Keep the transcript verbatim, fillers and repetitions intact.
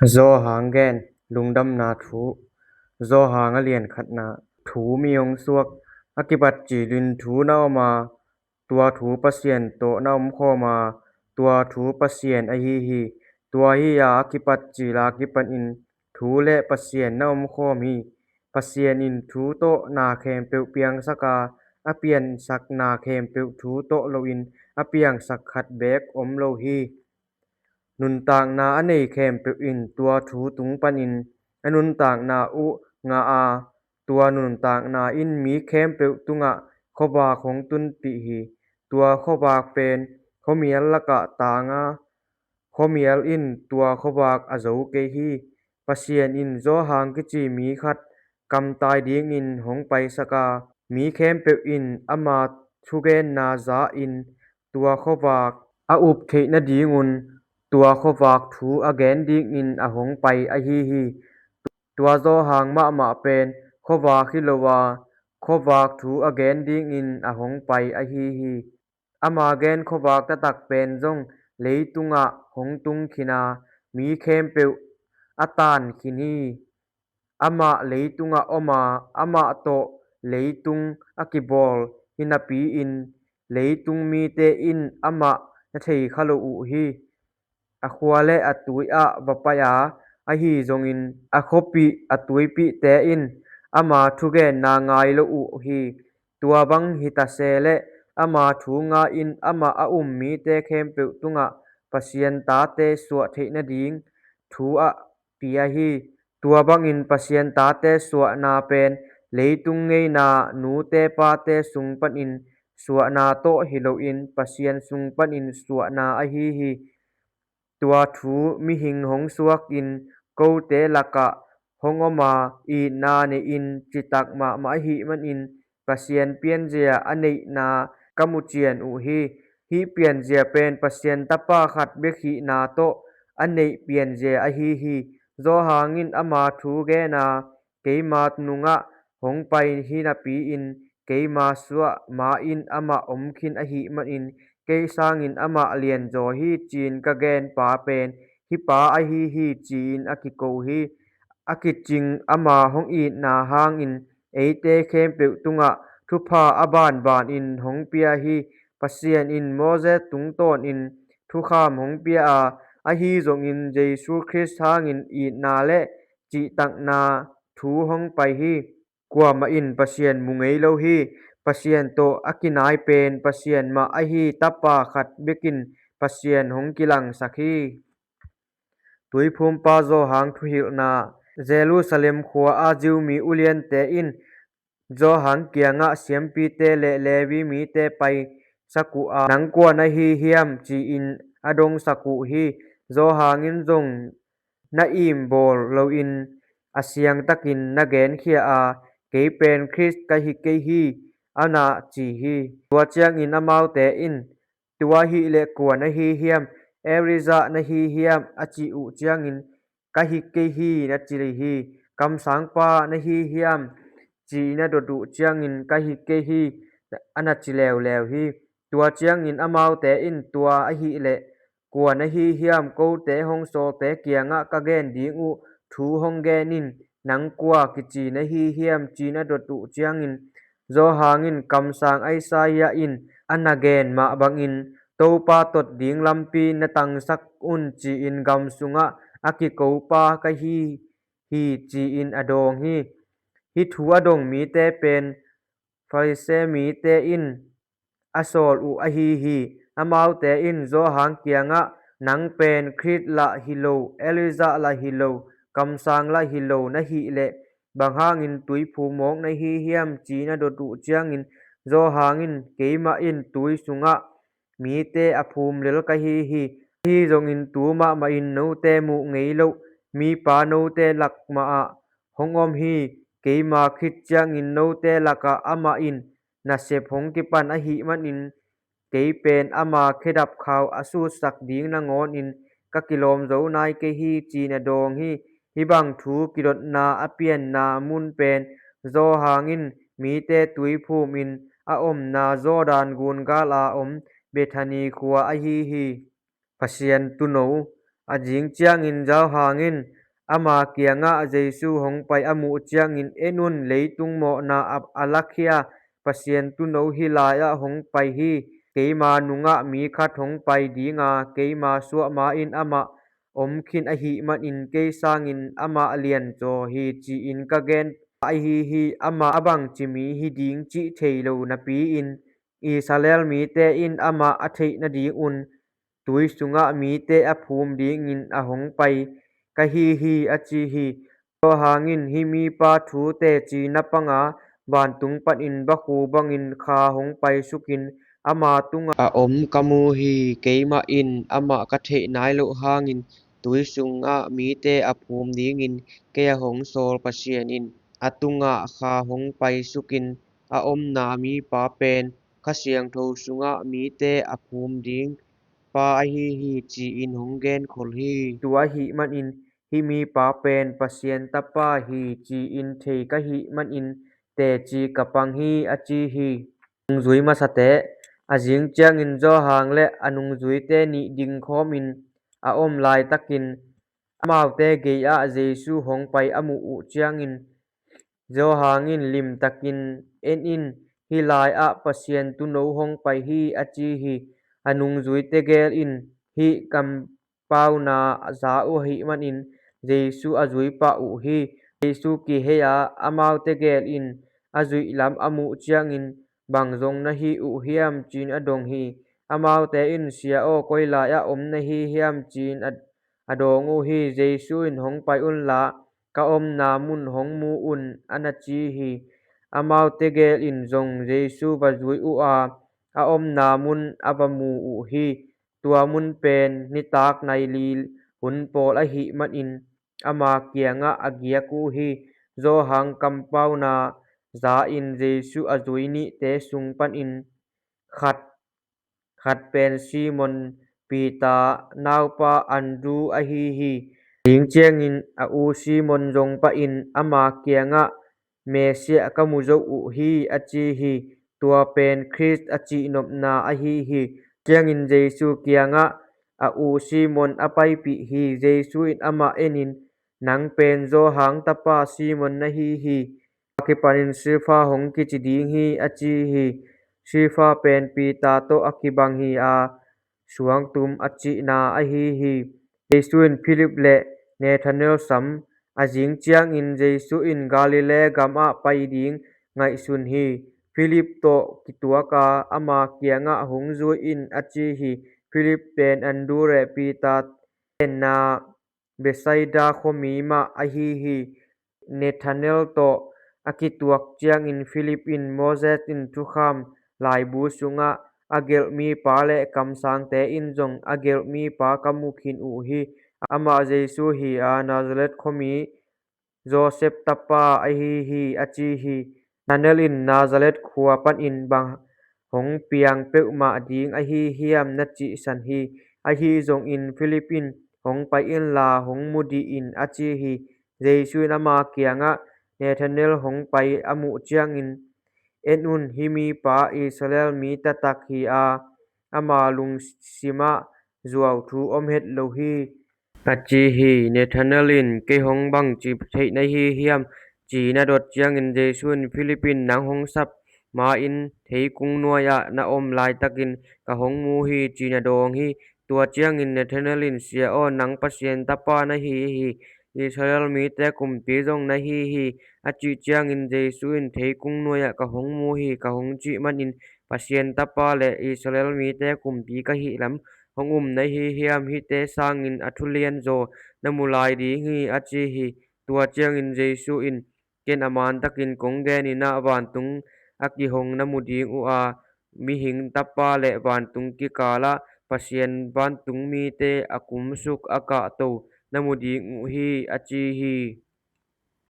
Zawhang gen. Lungdamna thu. Zawhang a lian khatna. Thu mi hong suak. A kipat cilin thu na om a, tua thu Pasian tawh na omkhawm a, tua thu Pasian ahi hi. Tua hi a, a kipat cila kipanin thu le Pasian na omkhawm hi. Pasian in thu tawh na khempeuh piangsak a, a piansak na khempeuh thu tawh loin a piangsak khat beek om lo hi. Nuntakna a nei khempeuh in tua thu tung panin a nuntakna uh ngah a, tua nuntakna in mi khempeuh tungah khuavak hong tunpih hi. Tua khuavak pen khuamial lakah tang a, khuamial in tua khuavak a zo kei hi. Pasian in Zawhang kici mi khat kamtai dingin hong paisak a, mi khempeuh in ama thugenna za-in tua khuavak a up theih nadingun tua khuavak thu a gen dingin a hong pai ahi hi. Tua Zawhang mahmah pen khuavak hi lo a, khuavak thu a gen dingin a hong pai ahi hi. Ama gen khuavak taktak pen zong leitungah hong tung khin a, mi khempeuh a tan khin hi. Amah leitungah om a, amah tawh leitung a kibawl hi napi-in leitung mite in amah na thei kha lo uh hi. A khua le a tui ah va pai a, ahi zongin a khuapih a tuipihte in ama thugenna ngai lo uh hi. Tua bang hi ta se leh ama thu nga-in amah a um mite khempeuh tungah Pasian tate suah theih nading thu a pia hi. Tua bangin Pasian tate suahna pen leitung ngeina nute pate sung panin suahna tawh hi loin Pasian sung panin suahna ahi hi. Tua thu mihing hong suakin kote lakah hong om a, itna nei-in citak mahmah ahih manin Pasian pianzia a neihna ka mu cian uh hi. Hih pianzia pen Pasian Tapa khat bek hihna tawh a neih pianzia ahi hi. Zawhang in ama thu gen a, keima nungah hong pai hi napi-in keima suah ma-in amah om khin ahih manin kei sangin amah lianzaw hi ci-in ka gen pa pen hih pa ahi hi ci-in a kiko hi. A kicing ama hong itna hangin eite khempeuh tungah thupha a banbanin hong pia hi. Pasian in Moses tungtawnin thukham hong pia a, ahi zongin Jesu Khrist hangin itna le cihtakna thu hong pai hi. Kuamah in Pasian mu ngei lo hi. Pasian tawh a kinai pen Pasian mah ahi Tapa khat bekin Pasian hong kilangsak hi. Tuiphumpa Zawhang thuhilhna. Jerusalem khua-a Jew mi uliante in Zawhang kiangah siampite le Levi mite paisak uh a, nang kua na hi hiam ci-in a dongsak uh hi. Zawhang in zong na imbawl loin a siangtakin na genkhia a, kei pen Khrist ka hi kei hi, a na ci hi. Tua ciangin amaute in, tua ahih leh kua na hi hiam? Elijah na hi hiam? A cih uh ciangin, ka hi kei hi, na ci hi. Kamsangpa na hi hiam? Ci-in a dot uh ciangin, ka hi kei hi, a na ci leuleu hi. Tua ciangin amaute in, tua ahih leh kua na hi hiam? Kote hong sawlte kiangah ka gen ding uh thu hong gen in, nang kua kici na hi hiam? Ci-in a dot uh ciangin, Zawhang in, kamsang Isaiah in a na gen mah bangin Topa tot ding lampi na tangsak un ci-in gam sungah a kikopa ka hi hi ci-in a dawng hi. Hih thu a dong mite pen Farisee mite in a sawl uh ahi hi. Amaute in Zawhang kiangah, nang pen Khrist lah hi lo, Elijah lah hi lo, kamsang lah hi lo na hih leh bang hangin tuiphum mawk na hi hiam? Ci-in a dot uh ciangin, Zawhang in, keimah in tui sungah mite a phum lel ka hi hi. Ahi zongin tu mahmahin note muh ngei loh mipa note lak mahah hong om hi. Keima khit ciangin note lakah amah in nasep hong kipan ahih manin kei pen ama khedap khau a sutsak ding nangawnin ka kilawm zo nai kei hi, ci-in a dawng hi. Hih bang thu kidotna a pianna mun pen Zawhang in mite tuiphum in a omna Jordan gun gala om Bethany khua ahi hi. Pasian tuuno. A zing ciangin Johan in ama kiangah Jesu hong pai a muh ciangin, "En un, leitung mawhna a, a lakhia Pasian tuuno hih lai-ah hong pai hi. Keima nungah mi khat hong pai dinga, keima suahma in amah om khin ahih manin kei sangin amah lianzaw hi, ci-in ka gen ahi hi. Amah a bangci mi hi ding cih thei lo napi-in Israel mite in amah a theih nadingun tui sungah mite a phum dingin a hong pai ka hi hi," a ci hi. Johan in, "Hih mipa thu teci na panga vantung panin vakhu bangin kha hong paisukin ama tungah a om ka mu hi. Keimah in amah ka theih nai loh hangin tui sungah mite a phum dingin kei a hong sawl Pasian in a tungah kha hong paisukin a omna mipa pen Kha Siangtho sungah mite a phum ding pa ahi hi," ci-in hong genkhol hi. Tua ahih manin hih mipa pen Pasian Tapa hi ci-in thei ka hih manin teci ka pang hi, a ci hi. Nungzui masate. A zing ciangin Johan le a nungzuite nih dingkhawmin a om laitakin amaute gei-ah Jesu hong pai a muh uh ciangin Johan in limtakin, "En in, hih lai-ah Pasian tuuno hong pai hi," a ci hi. A nungzuite gel in hih kampauna za uh ahih manin Jesu a zui pah uh hi. Jesu kihei a, amaute gel in a zuih lam a muh ciangin, "Bang zong na hi uh hiam?" ci-in a dong hi. Amaute in, "Sia aw, koi lai-ah om na hi hiam?" ci-in a, a dawng uh hi. Jesu in, "Hong pai unla, ka omna mun hong mu un," a na ci hi. Amaute gel in zong Jesu va zui uh a, a omna mun a va mu uh hi. Tua mun pen nitak nai li hun pawl ahih manin ama kiangah a giak uh hi. Johan kampauna za-in Jesu a zui nihte sung panin khat, khat pen Simon Peter naupa Andrew ahi hi. Zing ciangin a u Simon zong pahin ama kiangah, "Messiah ka mu zo uh hi," a ci hi. Tua pen Khrist a cihnopna ahi hi. Ciangin Jesu kiangah a u Simon a paipih hi. Jesu in amah enin, "Nang pen Johan tapa Simon na hi hi. Tua kipanin Kefa hong kici ding hi," a ci hi. Kefa pen Peter tawh a kibang hi a, suangtum a cihna ahi hi. Jesu in Philip le Nathanael sam. A zing ciangin Jesu in Galilee gamah pai ding ngaihsun hi. Philip tawh kituak a, ama kiangah, "Hong zui in," a ci hi. Philip pen Andrew le Peter tenna Bethsaida khuami mah ahi hi. Nathanael tawh a kituak ciangin Philip in, "Moses in thukham laibu sungah a gelh mipa le kamsangte in zong a gelh mipa ka mu khin uh hi. Amah Jesu hi a, Nazareth khuami Joseph tapa ahi hi," a ci hi. Nathanael in, "Nazareth khua panin bang hong piang peuhmah ding ahi hiam?" na cihsan hi. Ahi zongin Philip in, "Hong pai inla hong mu dih in," a ci hi. Jesu in ama kiangah Nathanael hong pai a muh ciangin, "En un, hih mipa Israel mi taktak hi a, ama lungsimah zuau thu om het lo hi," a ci hi. Nathanael in, "Kei hong bangci theih na hi hiam?" ci-in a dot ciangin Jesu in Philip in, "Nang hong sap ma-in theikung nuai-ah na om laitakin ka hong mu hi," ci-in a dawng hi. Tua ciangin Nathanael in, "Sia aw, nang Pasian Tapa na hi hi. Israel mite kumpi zong na hi hi," a cih ciangin Jesu in, "Theikung nuai-ah ka hong mu hi, ka hong cih manin Pasian Tapa le Israel mite kumpi ka hih lam hong um na hi hiam? Hihte sangin a thu lianzaw na mu lai ding hi," a ci hi. Tua ciangin Jesu in, "Ken a mantakin kong genin ah, vantung a kihong na mu ding uh a, mihing Tapa le vantung kikalah Pasian vantung mite a kumsuk a kahto na mu ding uh hi," a ci hi.